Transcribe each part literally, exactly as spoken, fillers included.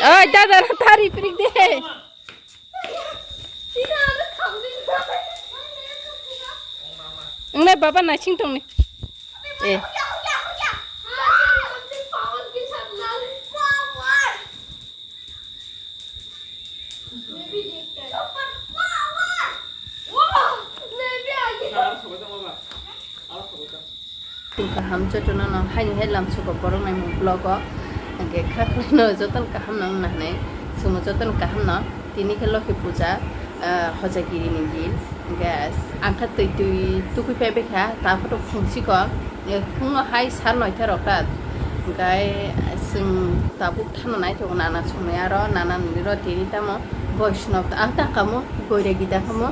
Oi, dada, na tari prik de. Ngnai baba naising tongni. Eh. Kaham jotono no haini hai lamsuko borok naimung vlog o. Hingke kha khwlaino jotono kaham no wngna hinwi chwngno jotono kaham no. Tini khe Lokhi puja, ah, Hojagiri ni din. Hingke ang kha twi twi tukui paibai kha, ta photo phungsi ko. Eh, phungno hai sa noita rok ta. Hingke chwng tabuk thano nai tongo nana songnai aro nana nini ro tini tamo Vaishnav ta, ah, ta kamo goiragi ta kamo.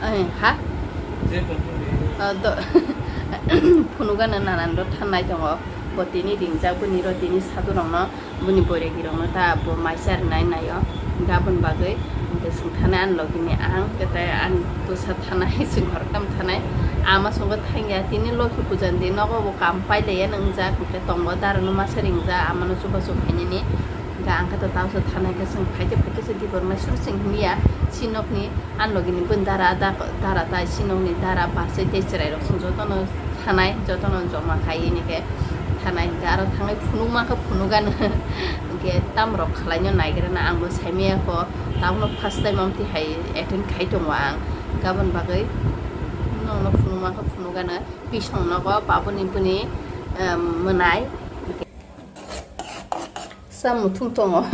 Eh, ha? Ah, do-, phunugano nana ro thanai tongo. Bo tini ringjak bini ro tini sadurokno. Boni boiregi rokno ta bo maisa rinai naio, hingke aboni bagwi hingke chwng thanai ani logi ni ang, hingke tai ani bwsa thanai, chwng khoroktham thanai. Ama songo thangya, tini Lokhi puja ni nogo bo kam pailaiya nwngjak, hingke tongo dara no masa ringjak, ama no chubachu khainani. Hingke ang khe to tabukhe thanai khe chwng phaikhe phaikhe se diborma suru chwng himya, si nokni ani logi ni boni dara, da-, dara tai si nokni dara bachai tei chwrai rok chwng jotono. Thanai jotono joma khai hini khe thanai hingke aro thangai phunuk mankha phunukgano hingke tamrok khwlaino naigrana angbo saimaya kho tabukno first time amtwi hai attend khai tongo ang gabon bagwi nokno phunuk mankha phunukgano bisong nogo babuni bini mwnai. Sa muthung tongo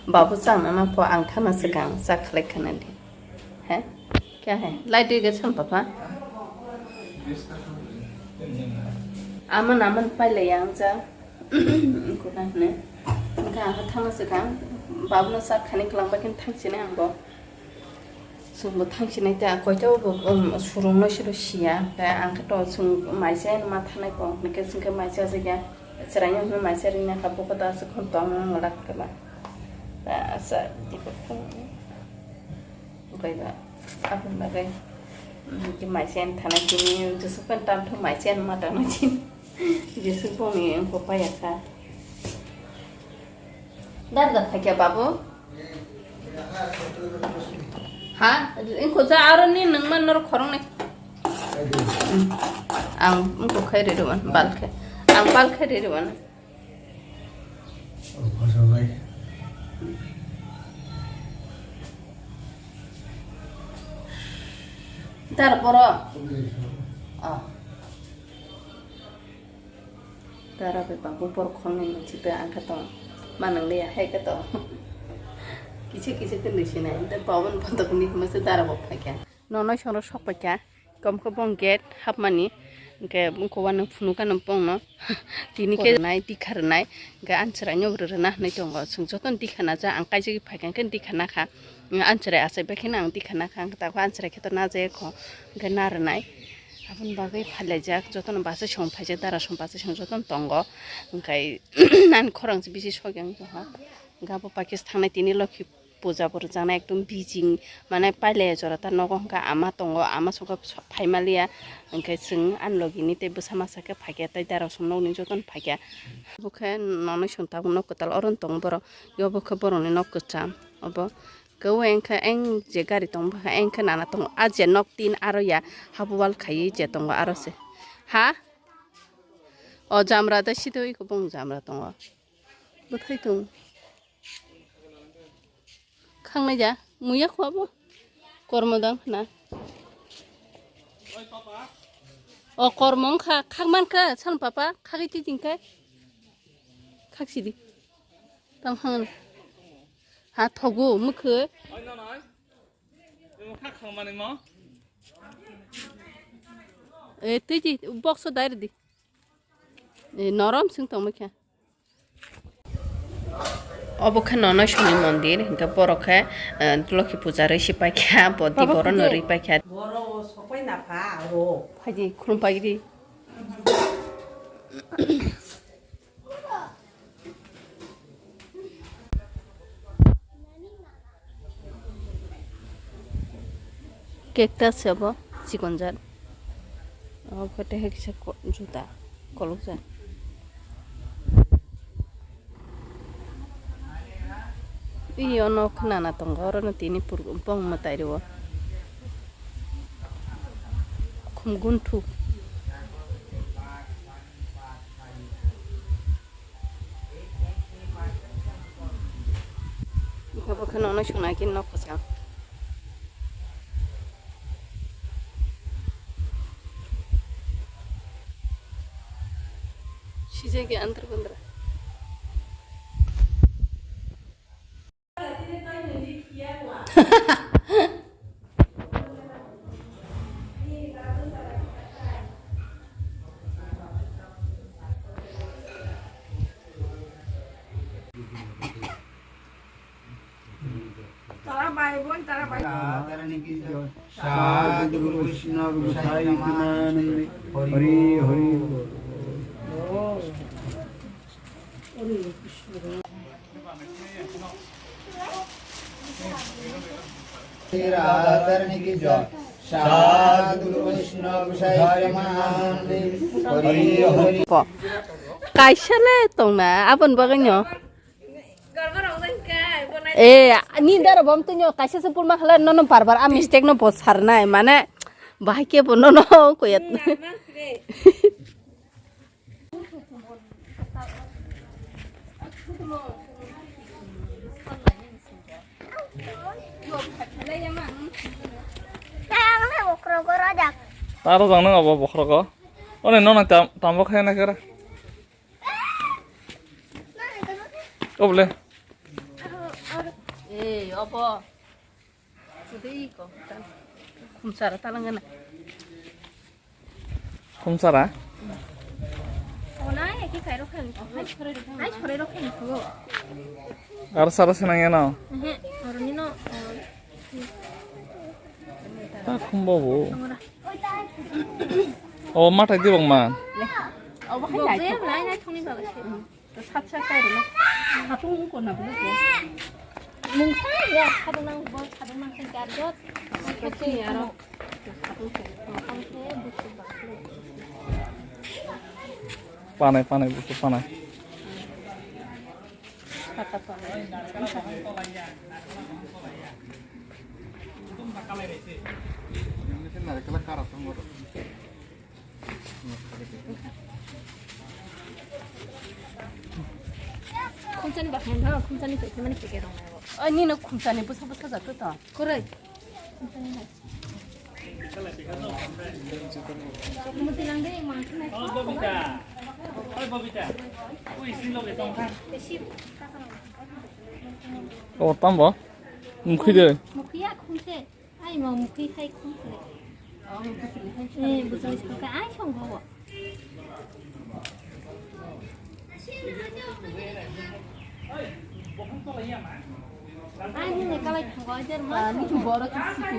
babu changnana pho ang thana swkang cha khlai khana di. He? Kya hai? Lai dui ga cham papa? Aman aman pailai ang cha. Kuna hne. Engka ang thana swkang. Babu no sa khani kwlang bai khe thang sini ang bo. Chwng bo thang sini ta koito bo, um, surung no siro siya. Ta ang khe to chwng mai se ma thanai ko. Nike chwng khe mai se aswk ya. Chwrai no mai se ring na kha bo ko ta aswk khon tong ang lak kala. Ta asa di ko. Bukai ba, aboni bagwi, mm, ki mai chen thanai chini, jesuk pen tam thum mai chen ma tangna chini. Jesuk boni engko paya kha. Dar dar phaikya babu? Ha? Engko ja aro ni nang man nor khorong ni. Mm. Ang engko khai re ruan, bal khai. Ang bal khai re ruan. Dar boro. Ah. Dara bai bangbo borok khongnwi nungsi tei ang khe tong manang liya hai khe tong. Kisa kisa khe nungsi nai tei babon bodok ni hwnwi se dara bo phaikha. Nono songno sok paikha. Kom khe bong gate hapmani, hingke bongkho uanw phunukgano bongno tini khe rwnai, dikha rwnai, hingke ani chwraino bo rwna hinwi tongo. Chwng jotono dikha naja, ang kaijagwi phaikha hingke dikha nakha, ani chwrai achai bai kheno ang dikha nakha, hingke tako ani chwrai khe to najayakho, hingke narwnai. Aboni bagwi phailaijak, jotono bachai song phaijak, dara song bachai song jotono tongo, hingke ani khorang se bisi sokya wngtongkha, hingke abo paikhe se thangnai tini lokhi. Puja bo rwjaknai ekdom bijing, mane pailaya jora ta nogo hwnkha ama tongo, ama songkha phaimaliya, hwnkhe chwng ani logini tei bwsa masa khe phaikha tei darasong nokni jotono phaikha. Bokhe nonwi song tabuk nok kwtal oro tongo borok, yobo khe borokni nok kwcham obo. Khe o engkhe eng je gari tongo bokhe engkhe nana tongo, a je nok tin aro ya habo wal khaiwi je tongo aro se. Ha? O jamra de side oi khe bong jamra tongo. Bwthai tung. Khang nai ja, muya khwa bo. Kormo dang khna. O kormo wngkha, khak man kha, san papa, khagwi twi ting kai. Khak sidi. Tang hang. Ha thogo, mukhe. E, twi di, box o dai rwdi. E, norom sing tong mukhe. Obo khe nono soni mondir, hingke borok khe, eh, Lokhi puja rwi si paikha, bo di boro no rwi paikha. Phaidi khulum paidi. Cactus se obo chikon jat. Obo khe tei hai kisa ko-, juta kolokjak. Iyo no khwnana tongo, oro no tini purgo bong mwtai rwo. Khum gunthu. Abo kheno no sungna kin no khosang. Sijai ke antar bandra. Tara bai bon, tara bai. Sadhu Guru Vaishnava Gosai Premanande. Hari Hari. Hari Hari. Kaisa le tongna aboni bagwino. Eh, ni daro bom tunyo kaisa se pulma khala nono bar bar a mistake no bo sarnai mane bahai ke bo nono koyat. Taro jang nang abo bokhrogo. One nono tam tambo khaya na kera. Oble. Eh, obo. Sudei ko. Khumsara talangana. Khumsara? Ona eki kairo khen. Ai sore ro khen. Ai sore ro khen. Ar sara sinang ya no? Ehe, oroni no. Ta khumbo bo. Tongra. O matai di bang man. Obo khai lai nai thongni bagwi. Sat sat kai rwna. Satung wngkor na bwlwk bo. Mungsa ya, satung nang bo, satung nang khe garjot. Satung aro. Satung khe. Satung khe busu bakle. Panai, panai, busu panai. Sata panai. Khumsani bakhan tha, khumsani paikhe mani packet rok nai bo. Ai, nino khumsani bwsa bwsa jato to. Kwrwi. Muti lang de, ma khna. O, tambo? Mukhi de. Mukhi ya khumse. Ai ma mukhi khai khum khle. Oh, bwswk ni khai. Eh, bwswk ni khai ai song bo. Ai ni ne kalai thango ai der ma. Ah, ni borok ki siki.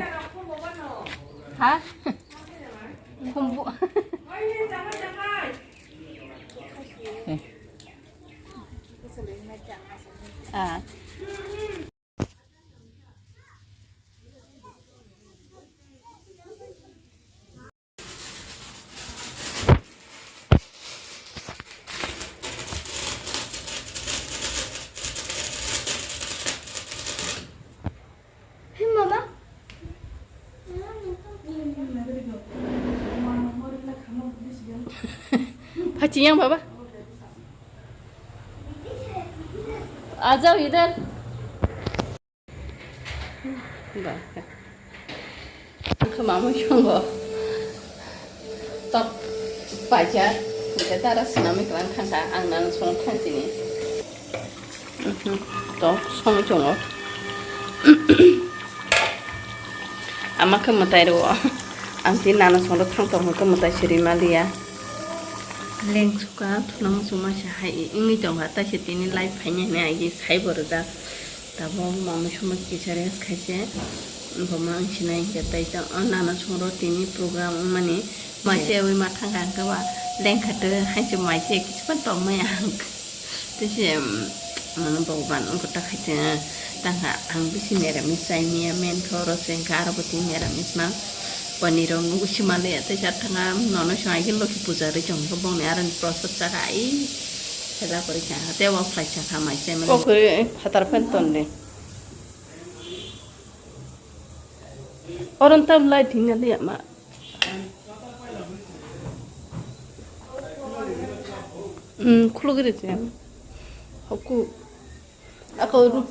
Ha? Khumbu. Ah. Phachi yang baba. Ajao idhar. Ba. Ang khe mamui songo. Tok paijak. Hingke dara swnamwi kwlang thangkha. Ang nang song thang sini. Mhm. Tok songwi tongo. Ama khe mwtai rwo. Ang tini nana song thang tong hwnkhe mwtai siri maliya. Lengsuka thuna muchungma se hai wngwi tongkha. Taisa tini live phaini hwnwi agi saibo rijak. Tabuk mamui somoi kisa rest khaise, boma wng sinai hinkhe tei tong o nana songro tini program wngmani mai se wi ma thangkha hinkhe ba lengkha twi hai se mai se kisa phano tongmaya ang tei se mano Bhagwan wngkha ta khaise tangkha ang bisi meramis chai miya men khe oro se hinkhe aro bo tini meramis ma panirok nugo sima le tei sa thangkha nono se ai khe Lokhi puja rwi tongkha bongni aroni prosad chakha ai. Hela kwrwi kha, tei o phlai chakha mai se mani. Kokri phatar phan tonde. Oron tam light hinga liya ma. Hmm, khulugri se. Hoku. Ako ru.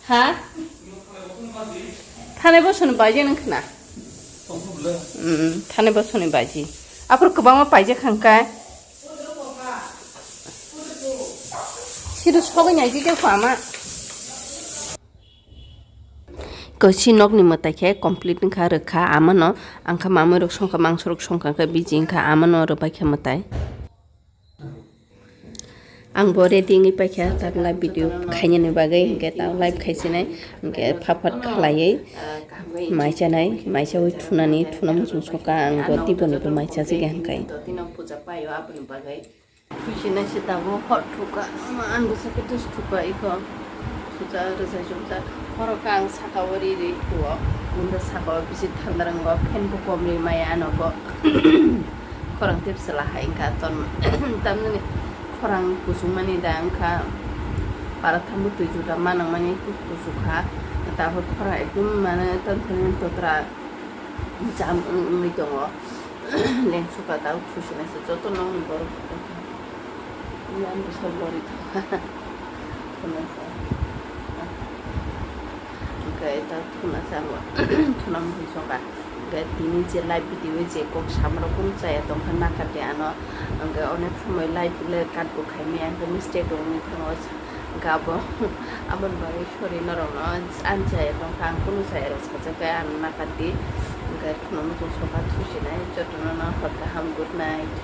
Ha? Thane bosoni baji nang khna. Hmm, thane bosoni baji. Apor kwbangma paijak hangkai. Sidu sogwi naidi khe ama. Kosi nokni mwtai khe complete wngkha rwkha amano, angkha mamwi rok songkha mangso rok songkha khe biji wngkha amano rwbai khe mwtai. Ang bo ready wngwi paikha tak live video khainani bagwi, hwnkhe tak live khaisinai, hwnkhe phat phat khalaiwi mai chanai, mai chawi thunani, thuna muchung sokha ang bo tiboni bo mai chajagwi hwnkhe. Puja paio aboni bagwi. Khusi nai se tabuk hor thukha, ang bwsa khe dus thukha iko. Suja rwjai jumjak. Horo khe ang saka o ri ri thuo. Bunda saka o bisi thanda rwngo, fan bo kom ri maya ano bo. Khorang tep sela hai wngkha ton. Tamni khorang kusung mani da wngkha. Para thambo twi juda ma nang mani kusuk kha. Tabuk khorang ekdum mane ton ton totra. Jam wng-, wngwi tongo. Lengsuka tao thusinai se joto nokni borok. Yang bisa bori thuna sa. Hwnkhe ta thuna sa bo. Thuna mui soka. Hwnkhe tini je live video je kok samrok kunu chaya tongkha nakate ano. Hwnkhe onek somoi live le cut bo khaimaya hwnkhe mistake wngwi thango. Gabo aboni bagwi sorry norokno ani chaya tongkha ang kunu chaya rok sajak khe ang nakar di hwnkhe kheno muchung sokha thusinai jotono no hor kaham good night.